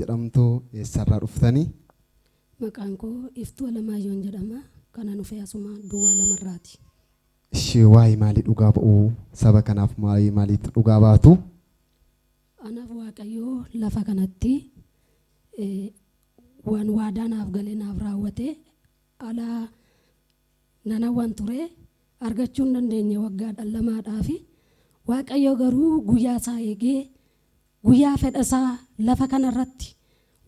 Maal jedhamtu, eessarraa dhuftanii? Maqaan koo Iftuu Alamaayyoon jedhama. Kanan dhufe asuma duwwaa lamarraati. Ishee waa'ee maalii dhugaa ba'uu saba kanaaf waa'ee maaliitti dhugaa baatu? Anaaf Waaqayyoo lafa kanatti waan waadaa naaf galee naaf raawwate alaa nanawwan ture argachuu hin dandeenye waggaa lamaadhaafi. Waaqayyo garuu guyyaa isaa eegee guyyaa fedha isaa lafa kanarratti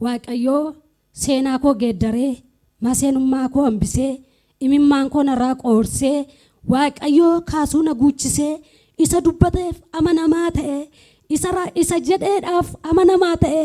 Waaqayyoo seenaa koo geeddaree, maseenummaa koo hambisee, imimmaan koo narraa qoorsee, Waaqayyoo kaasuu na guuchisee, isa dubbateef amanamaa ta'e, isa jedheedhaaf amanamaa ta'e,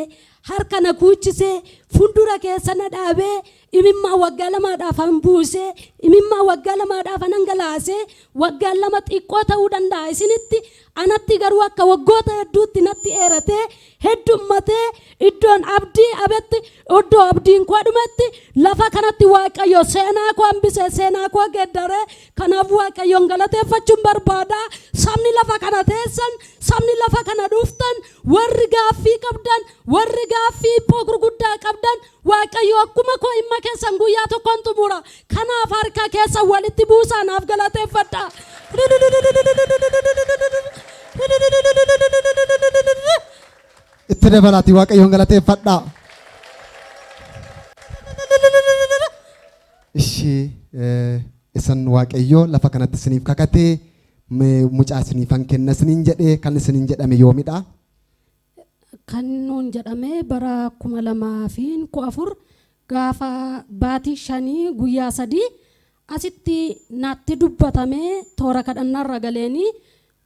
harka na guuchisee, fuuldura keessa na dhaabee, imimmaa waggaa lamaadhaaf han buusee, imimmaa waggaa lamaadhaaf han dhangalaasee, waggaan 2 xiqqoo ta'uu danda'a isinitti, anatti garuu akka waggoota hedduutti natti dheeratee heddummatee, iddoon abdii abetti, iddoo abdiin koo dhumetti lafa kanatti Waaqayyo seenaa koo hambisee, seenaa koo geeddaree. Kanaaf Waaqayyoon galateeffachuun barbaada. Sabni lafa kana teessan, sabni lafa kana dhuftan, warri gaaffii qabdan, warri gaaffii hiphoo gurguddaa qabdan, Waaqayyo akkuma koo dhimma keessan guyyaa tokkoon xumura. Kanaaf harka keessan walitti buusaa naaf galateeffadha. Itti dabalaati Waaqayyoon galateeffadhaa. Ishee isan Waaqayyo lafa kanatti isiniif kakatee, mucaa isiniifan kenna isiniin jedhee kan isiniin jedhame yoomidha? Kan nuun jedhame bara 2014 gaafa baatii 5 guyyaa 3 asitti natti dubbatamee, toora kadhannaarra galeenii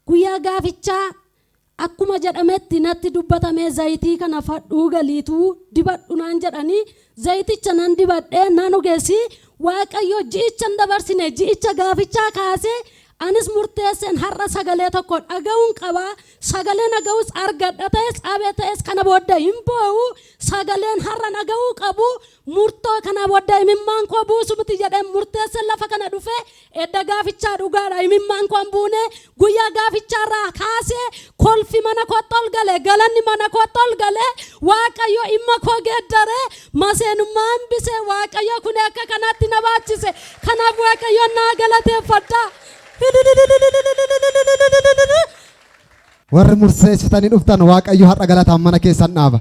guyyaa gaafichaa akkuma jedhametti natti dubbatamee, zayitii kana fadhuu galiituu dibadhu naan jedhanii, zayiticha nan dibadhee nan ogeessi. Waaqayyo ji'ichan dabarsine, ji'icha gaafichaa kaasee anis murteesseen har'a sagalee tokko dhaga'uun qaba, sagalee dhaga'us argadha ta'es dhabe ta'es kana booda hin boo'u, sagaleen har'a dhaga'uu qabu, murtoo kana booda imimmaan koo buusu miti jedheen murteesseen lafa kana dhufe. Edda gaafichaa dhugaadha, imimmaan koo hin buune. Guyyaa gaafichaarraa kaasee kolfi mana kootti ol gale, galanni mana kootti ol gale. Waaqayyo dhimma koo geeddare, maseenummaa hambise. Waaqayyo kun akka kanaatti na baachise. Kanaaf Waaqayyo naa galateeffadha. Warri murteessitanii dhuftan, Waaqayyo har'a galataan mana keessan dhaaba.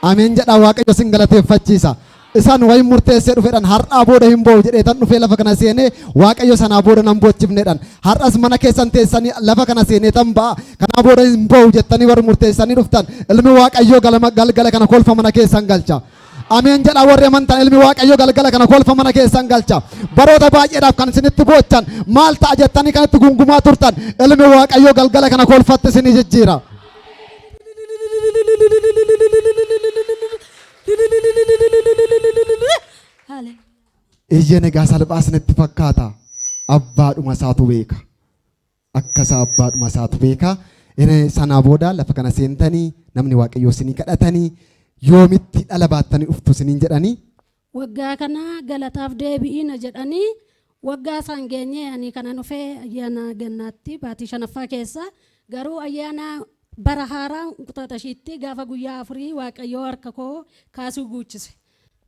Ameen jedhaa, Waaqayyo sin galateeffachiisa. Isaan wayin murteessee dhufedhan, har'aa booda hin boo'u jedheetan dhufee lafa kana seenee, Waaqayyo sanaa booda nan boochifnedhan. Har'as mana keessan teessanii lafa kana seenee tan ba'a. Kanaa booda hin boo'u jettanii warri murteessanii dhuftan, ilmi Waaqayyoo galama galgala kana kolfa mana keessan galcha. Ameen jedhaa warri amantan, ilmi Waaqayyoo galgala kana kolfa mana keessan galcha. Baroota baay'eedhaaf kan isinitti boochan, maal ta'a jettanii kan itti gungumaa turtan, ilmi Waaqayyoo galgala kana kolfatti isinii jijjiira. Iyyeen egaa salphaa isinitti fakkaata. Abbaadhuma isaatu beeka. Akka isaa abbaadhuma isaatu beeka. Inni sanaa booda lafa kana seentanii namni Waaqayyoo isinii kadhatanii yoomitti dhala baattanii dhuftu isiniin jedhanii? Waggaa kana galataaf deebi'iina jedhanii, waggaa isaan geenye. Ani kana dhufee ayyaana gannaatti baatii shanaffaa keessa, garuu ayyaana bara haaraa Inquxaaxashiitti gaafa guyyaa 4 Waaqayyoo harka koo kaasuu guuchise.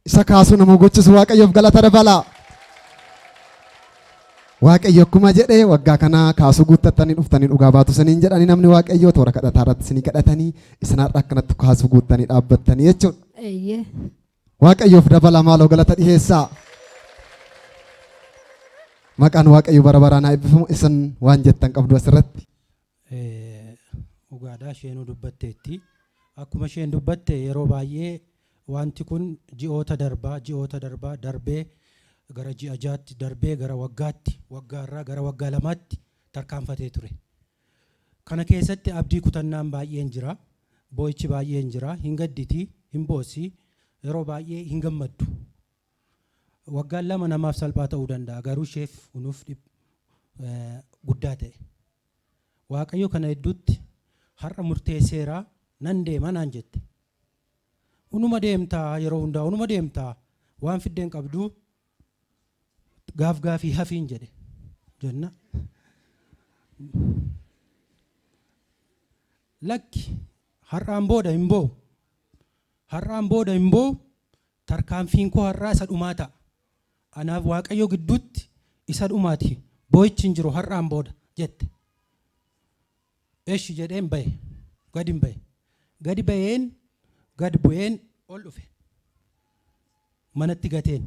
Isa kaasuu nama gochisu Waaqayyoof galata dabalaa. Waaqayyo akkuma jedhee waggaa kana kaasuu guuttattanii dhuftanii dhugaa baatu isiniin jedhanii, namni Waaqayyoo toora kadhataa irratti isinii kadhatanii, isin har'a akkanatti kaasuu guuttanii dhaabbattanii jechuudha. Eeyyee. Waaqayyoof dabala maaloo galata dhiheessaa. Maqaan Waaqayyo bara baraan haa eebbifamu. Isin waan jettan qabdu asirratti. Dhugaadhaa, isheenuu dubbatteetti. Akkuma isheen dubbatte, yeroo baay'ee wanti kun ji'oota darbaa, ji'oota darbaa darbee gara ji'a 6tti darbee, gara waggaatti, waggaarraa gara waggaa 2tti tarkaanfatee ture. Kana keessatti abdii kutannaan baay'een jira. Boo'ichi baay'een jira. Hin gadditi, hin boossi, yeroo baay'ee hin gammaddu. Waggaan 2 namaaf salphaa ta'uu danda'a, garuu isheef nuuf guddaa ta'e. Waaqayyo kana hedduutti har'a murteesseera, nan deema naan jette. Unuma deemtaa, yeroo hundaa unuma deemtaa, waan fiddeen qabdu, gaaf gaafii hafiin jedhe jenna. Lakki, har'aan booda hin boo'u. Har'aan booda hin boo'u, tarkaanfiin koo har'aa isa dhumaa ta'a. Anaaf Waaqayyo gidduutti isa dhumaati. Boo'ichi hin jiru har'aan booda jette. Eshi jedheen bahe. Gadin bahe. Gadi baheen gad bu'een ol dhufe. Manatti gateen.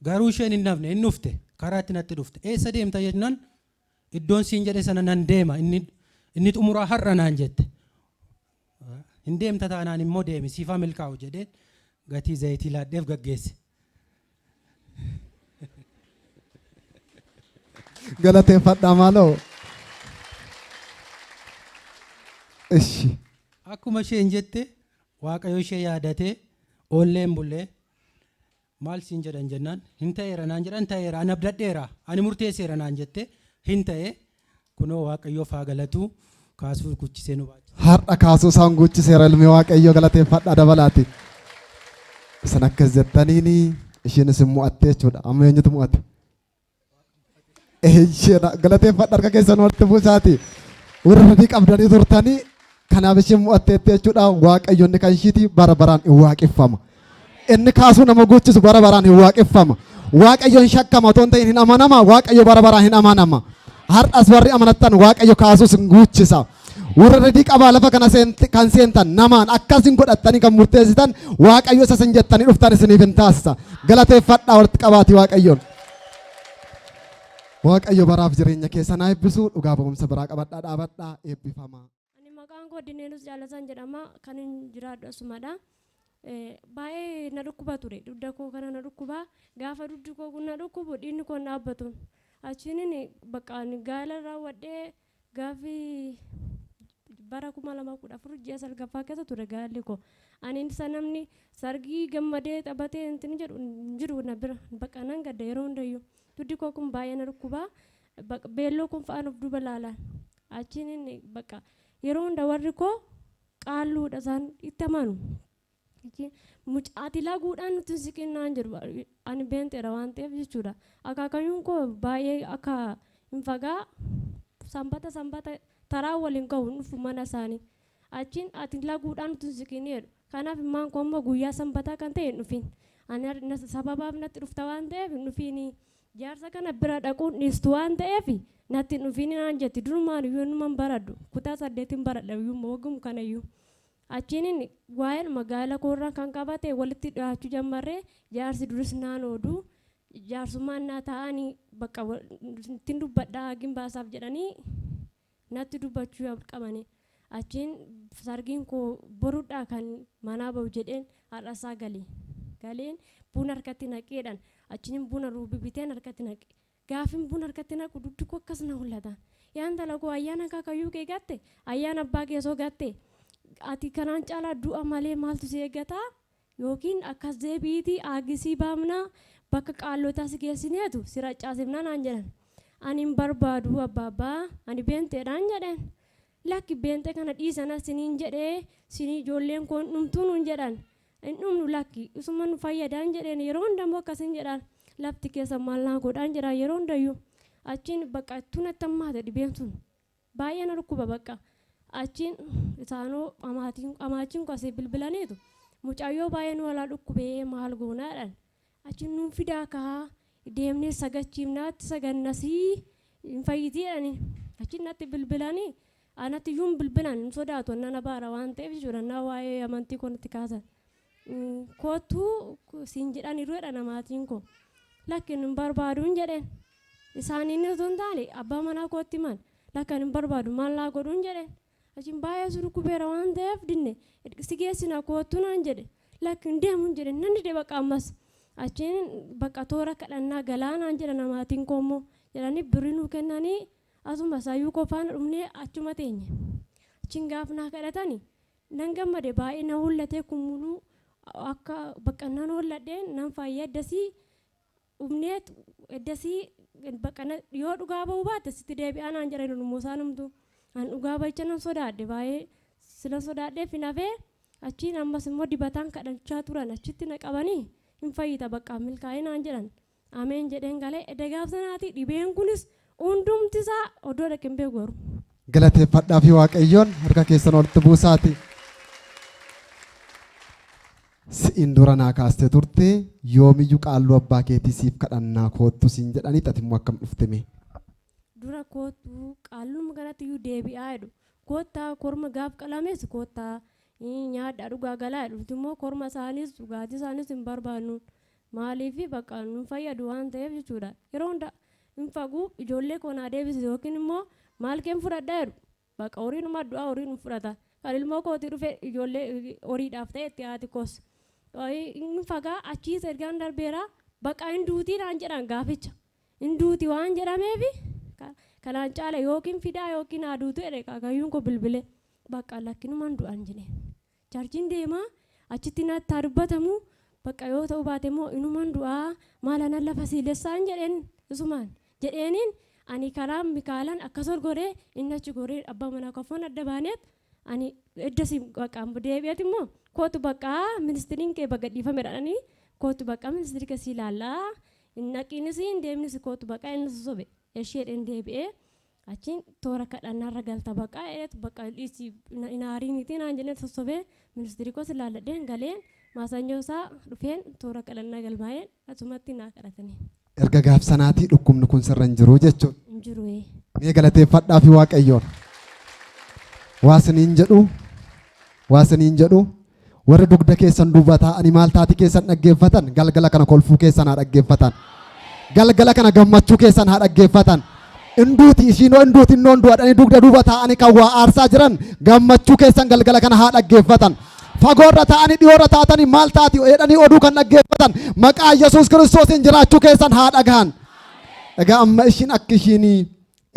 Garuu isheen hin nafne, hin dhufte. Karaatti natti dhufte. Eessa deemta jennaan, iddoon siin jedhe sana nan deema, inni xumuraa har'a naan jette. Hin deemta taanaan immoo deemi, siifaa milkaa'u jedheen gatii zayitii laadheef gaggeesse. Galateeffadhaa maaloo. Ishi. Akkuma isheen jette, Waaqayyo ishee yaadatee oolleen bullee maal siin jedhan jennaan, hin ta'eera naan jedhan, ta'eera, ani abdadheera, ani murteesseera naan jette, hin ta'e. Kunoo Waaqayyoof haa galatu, kaasuu guchisee nu baachise. Har'a kaasuu isaan guuchiseera ilmi Waaqayyoo, galateeffadhaa dabalaati. Isin akkas jettaniini isheenis hin mo'atte jechuudha. Amma eenyutu mo'ate? Isheedha. Galateeffadha, harka keessan walitti buusaati. Warra sadii qabdanii turtanii, kanaaf isheen mo'atteetti jechuudha. Waaqayyo inni kan ishiiti bara baraan hin waaqeffama. Inni kaasuu nama guuchisu bara baraan hin waaqeffama. Waaqayyo hin shakkama otoo hin ta'in hin amanama. Waaqayyo bara baraan hin amanama. Har'as warri amanattan Waaqayyo kaasuus hin guuchisa. Warra redii qabaa lafa kana kan seentan, namaan akkas hin godhattanii kan murteessitan, Waaqayyo isa isin jettanii dhuftan isiniif hin taasisa. Galateeffadhaa walitti qabaatii Waaqayyoon. Waaqayyo baraaf jireenya keessan haa eebbisu. Dhugaa ba'umsa biraa qabadhaa dhaabadhaa, eebbifamaa. Ani maqaan koo Dineenus Jaalataan jedhama. Kan hin jiraadhu asumadha. Baay'ee na dhukkuba ture. Dugda koo kana na dhukkuba. Gaafa dugdi koo kun na dhukkubu, dhiigni koo hin dhaabbatu. Achiinin bakka ani gaala raawwadhee gaafi bara 2014 ji'a salgaffaa keessa ture gaalli koo. Ani isa namni sargii gammadee taphatee intin jedhu hin jiru na bira. Bakka nan gadda yeroo hundayyuu. Dugdi koo kun baay'ee na dhukkuba. Bakka beelloo kun fa'aan of duuba laalaan. Achiin inni bakka yeroo hunda warri koo qaalluudha, isaan itti amanu. Achiin mucaati laguudhaan nutti hin siqin naan jedhu, ani beenxeedha waan ta'eef jechuudha. Akaakayyuun koo baay'ee akka hin fagaa, sanbata sanbata taraa waliin ga'u hin dhufu mana isaanii. Achiin ati laguudhaan nutti hin siqin jedhu. Kanaaf ilmaan koo immoo guyyaa sanbataa kan ta'e hin dhufin. Ani sababaaf natti dhufta waan ta'eef hin dhufiini. Jaarsa kana bira dhaquun dhiistu waan ta'eef natti hin dhufiin naan jetti. Durumaan iyyuu innuman baradhu. Kutaa 8n baradha iyyuu waggumu kanayyuu. Achiin waa'een magaala koorraa kan qabate walitti dhiyaachuu jammarree, jaarsi duris naan ooduu jaarsummaan naa taa'anii bakka ittiin dubbadhaa hagin baasaaf jedhanii natti dubbachuu qabani. Achiin sargiin koo borudhaa kan manaa ba'u jedheen har'asaa gale. Galeen buna harkatti naqeedhaan, achiin buna ruubi biteen harkatti naqe. Gaafin buna harkatti naqu dugdi koo akkas na hollata. Yaa intala koo, ayyaana akaakayyuu kee gatte, ayyaana abbaa keessoo gatte, ati kanaan caalaa du'a malee maaltu si eeggataa? Yookiin akkas deebi'iitii aagisii baafnaa, bakka qaallotaa si geessineetu si raccaasifnaa naan jedhan. Ani hin barbaadu abbaabbaa, ani beenxeedhaan jedheen. Lakki, beenxee kana dhiisana siniin jedhee, sinii ijoolleen koo hin dhumtuu nuun jedhan. Hin dhumnu, lakki, isuma nu fayyadaan jedheen. Yeroo hundammoo akkasin jedhaan, lafti keessa maal naa godhaan jedhaan yeroo hundayyuu. Achiin bakka ittuu natti hammaate, dhibeen sun baay'ee na dhukkuba bakka. Achiin isaanoo amaachiin koo asii bilbilaniitu, mucayyoo baay'ee nu alaa dhukkubee maal goonaadhaan. Achiin nuun fidaa kaa, deemnee sagachiifnaatti sagannasii hin fayyitii jedhanii. Achiin natti bilbilanii, anatti iyyuu hin bilbilan, hin sodaatu nan abaara waan ta'eef jechuudha, naa waa'ee amantii koo natti kaasan. Koottuu siin jedhaniiru jedhan amaatiin koo. Lakki, hin barbaaduun jedheen. Isaaniin otoo hin taane abbaa manaa kootti himan. Lakki, ani hin barbaadu, maal naa godhuun jedheen. Achiin baay'ee si dhukkubeera waan ta'eef dinne si geessina koottuu naan jedhe. Lakki, hin deemuun jedhe, nan dide bakka ammas. Achiin bakka toora kadhannaa galaa naan jedhan amaatiin koo immoo jedhanii birrii nuu kennanii, asuma sayyuu koo faana dhumnee achuma teenye. Achiin gaaf naa kadhatani nan gammade, baay'ee na hollatee, kun muluu akka bakka nan holladhee nan fayyee, addasii dhumneet eddasii bakka yoo dhugaa ba'uu baatte sitti deebi'aa naan jedhan immoo isaanumtu. An dhugaa ba'icha nan sodaadhe, baay'ee sila sodaadheef hin hafee. Achiin ammas immoo dibataan kadhachaa turan, achitti na qabanii hin fayyita bakka milkaa'ee naan jedhan. Ameen jedheen galee, edda gaaf sanaati dhibeen kunis hundumti isaa oddoo dhaqe hin beeku garuu. Galateeffadhaa fi Waaqayyoon harka keessan walitti buusaati. Si'in dura naa kaastee turte yoomiyyuu qaalluu abbaa keetii siif kadhannaa koottu siin jedhanii ati immoo akkam dhufte mee? Dura koottu qaalluma kanatti iyyuu deebi'aa jedhu. Koottaa korma gaaf qalames koottaa nyaadhaa dhugaa galaa jedhu. Nuti immoo korma isaaniis dhugaatii isaaniis hin barbaannu. Maaliif bakka nu fayyadu waan ta'eef jechuudha. Yeroo hunda hin faguu ijoollee koo naa deebisi yookiin immoo maal keen fudhadhaa jedhu. Bakka horiinuma du'aa horiin fudhata. Kan ilmoo kootii dhufe ijoollee horiidhaaf ta'e itti haati koos. Hin fagaa achiis ergaan darbeera bakka hin duutii naan jedhan gaaficha. Hin duuti waan jedhameefi kanaan caala yookiin fidaa yookiin aduutu jedhe kaakayyuun koo bilbile. Bakka lakkinumaan du'an jedheen. Charchiin deemaa achitti natti haa dubbatamu bakka yoo ta'u baate immoo inumaan du'aa maal anan lafa siilessaan jedheen isumaan jedheeniin ani karaa Mikaalaan akkas ol goree inni achi goree abbaa manaa kofoon adda baaneet ani edda si bakka deebi'eet immoo kootu bakka ministiriin kee bakka dhiifame dhadhanii kootu bakka ministirii kee si ilaallaa hin naqiinis hin deemnis kootu bakka inni sosobe isheedhaan deebi'ee achiin toora kadhannaarra galta bakka eet bakka dhiisi hin aariinitii naan jedhee sossobee ministirii koos ilaalladheen galeen maasanyoo isaa dhufeen toora kadhannaa galmaa'een asumatti naa kadhatanii. Erga gaaf sanaatii dhukkubni kun sirra hin jiru jechuudha. Hin jiru. Mee galateeffadhaa fi Waaqayyoon. Waa isiniin jedhu, waa isiniin jedhu, warri dugda keessan duuba taa'anii maal taatii keessan dhaggeeffatan galgala kana kolfuu keessan haa dhaggeeffatan. Galgala kana gammachuu keessan haa dhaggeeffatan. Induuti ishiinoo induuti innoon du'adhanii dugda duuba taa'anii kan waa aarsaa jiran gammachuu keessan galgala kana haa dhaggeeffatan. Fagoorra taa'anii dhiyoorra taatanii maal taati jedhanii oduu kan dhaggeeffatan maqaa Yesuus Kiristoosiin jiraachuu keessan haa dhagahan. Egaa amma ishiin akka ishiin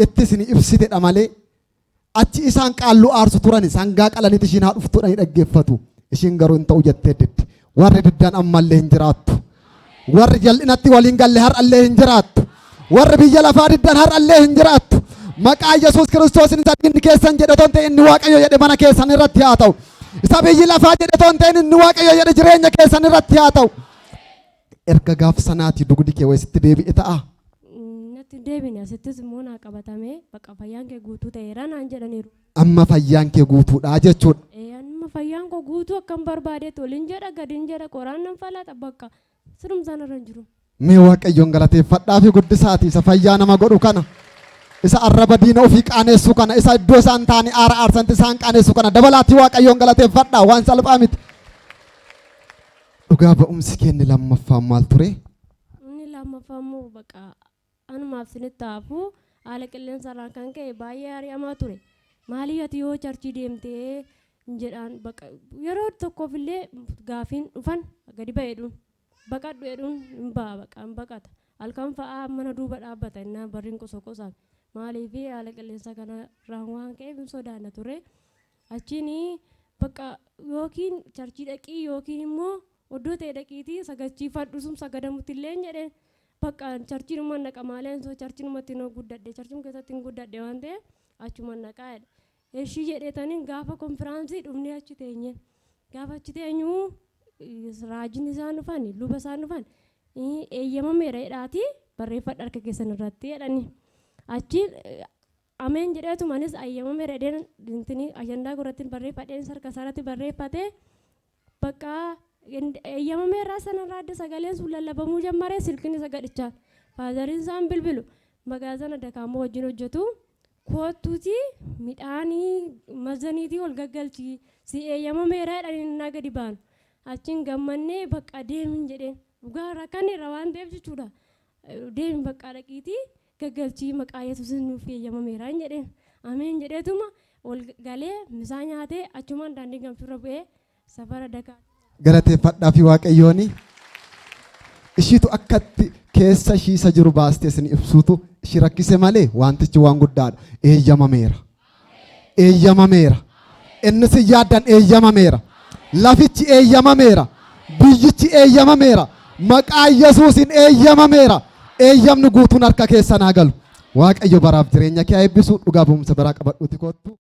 itti isin ibsitedha malee achi isaan qaalluu aarsu turan sangaa qalaniiti ishiin haa dhuftuudhanii dhaggeeffatu. Ishiin garuu hin ta'u jettee didde. Warri diddan ammallee hin jiraattu. Warri jal'inatti waliin galle har'allee hin jiraattu. Warri biyya lafaa diddan har'allee hin jiraattu. Maqaa Yesuus Kiristoosiin isa diinni keessan jedhe otoo hin ta'in inni Waaqayyo jedhe mana keessan irratti haa ta'u. Isa biyyi lafaa jedhe otoo hin ta'in inni Waaqayyo jedhe jireenya keessan irratti haa ta'u. Erga gaaf sanaati dugdi kee wayisitti deebi'e ta'a. Natti hin deebine asittis immoo naa qabatamee bakka fayyaan kee guutuu ta'eera naan jedhaniiru. Amma fayyaan kee guutuudha jechuudha. Amma fayyaan koo guutuu akkam barbaadeetti oliin jedha gadiin jedha qoraan nan falaxa bakka sirumsaan irra hin jiru. Mee Waaqayyoon galateeffadhaa fi guddisaati isa fayyaa nama godhu kana. Isa arraba diina ofii qaaneessu kana, isa iddoo isaan taa'anii aara aarsanti isaan qaaneessu kana dabalaatii Waaqayyoon galateeffadhaa waan salphaa miti. Dhugaa ba'umsi kee inni lammaffaan maal ture? Inni lammaffaa immoo bakka anumaaf isinitti haafu haala qilleensa irraan kan ka'e baay'ee ari'amaa ture. Maaliif ati yoo charchii deemtee jedhaan bakka yeroo tokkoof illee gaafiin dhufan gadi ba'eedhuun baqadhu jedhuun hin ba'a bakka hin baqata. Halkan fa'aa mana duuba dhaabbata innaa barriin qoso qosaan maaliif haala qilleensa kana irraan waan ka'eef hin sodaanna ture. Achiin bakka yookiin charchii dhaqii yookiin immoo oddoo ta'e dhaqiitii sagachiifadhu sun sagadamutti illee jedheen bakka charchiinuma naqa maaleen soo charchiinumatti hin guddadhe charchiin keessatti hin guddadhe waan ta'eef achuma naqaa jedhe. Ishii jedheetaniin gaafa konfiraansii dhufnee achi teenye gaafa achi teenyu raajiin isaan dhufan luba isaan dhufan eeyyamameera jedhaatii barreeffadha harka keessan irratti jedhani. Achi ameen jedheetuma anis eeyyamameera jedheen intini ajandaa godhatiin barreeffadheen harka isaarratti barreeffate bakka eeyyamameerraa sanarraa adda sagaleen sun lallabamuu jammaree silkiin isa gadhichaa faazariin isaan bilbilu magaazana dakaamoo wajjin hojjetu koottuuti midhaanii mazaniitii ol gaggalchi si eeyyamameera jedhanii innaa gadi baanu achiin gammannee bakka deemin jedheen dhugaa rakkanneerra waan ta'eef jechuudha deemin bakka dhaqiitii gaggalchii maqaa Yesuusin nuuf eeyyamameera jedheen ameen jedheetuma ol galee misaa nyaatee achumaan daandii gamturra bu'ee safara dakaa. Galateeffadhaa fi Waaqayyooni. Ishiitu akkatti keessa ishii isa jiru baastee isin ibsuutu ishii rakkise malee wantichi waan guddaadha. Eeyyamameera. Eeyyamameera. Inni si yaaddan eeyyamameera. Lafichi eeyyamameera. Biyyichi eeyyamameera. Maqaa Yesuusin eeyyamameera. Eeyyamni guutuun harka keessan haa galu. Waaqayyo baraaf jireenya kee haa eebbisu. Dhugaa ba'umsa biraa qabadhuuti kottu.